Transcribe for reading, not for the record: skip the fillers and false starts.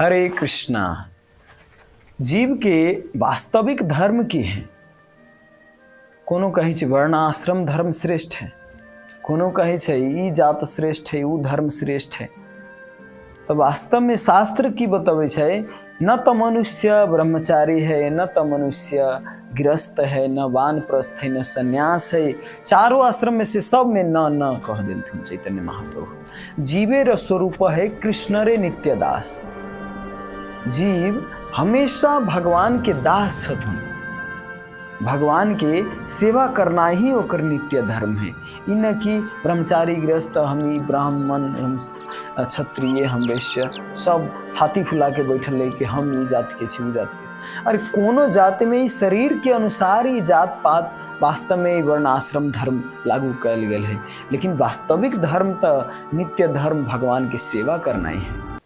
हरे कृष्णा। जीव के वास्तविक धर्म की है? कोनो कहै छै वर्णाश्रम धर्म श्रेष्ठ है, कोनो कहै छै ई जात श्रेष्ठ है, ऊ धर्म श्रेष्ठ है। तऽ वास्तवमे शास्त्र की बतबै छै? न तऽ मनुष्य ब्रह्मचारी है, न तऽ मनुष्य गृहस्थ है, न वानप्रस्थ है, न सन्यास है। चारो आश्रम में से सब में न न कह देलथिन चैतन्य महाप्रभु। जीवे स्वरूप है कृष्ण रे नित्य दास। जीव हमेशा भगवान के दास छथुन। भगवान के सेवा करना ही ओकर नित्य धर्म है। ई न कि ब्रह्मचारी, गृहस्थ, हम ई ब्राह्मण, हम क्षत्रिय, हम वैश्य, सब छाती फुला के बैठल है कि हम ई जात के छी, ऊ जात के छी। अरे, कोनो जाति में ई शरीर के अनुसार ई जात पात, वास्तव में ई वर्ण आश्रम धर्म लागू कयल गेल है, लेकिन वास्तविक धर्म तऽ नित्य धर्म भगवान के सेवा करना ही है।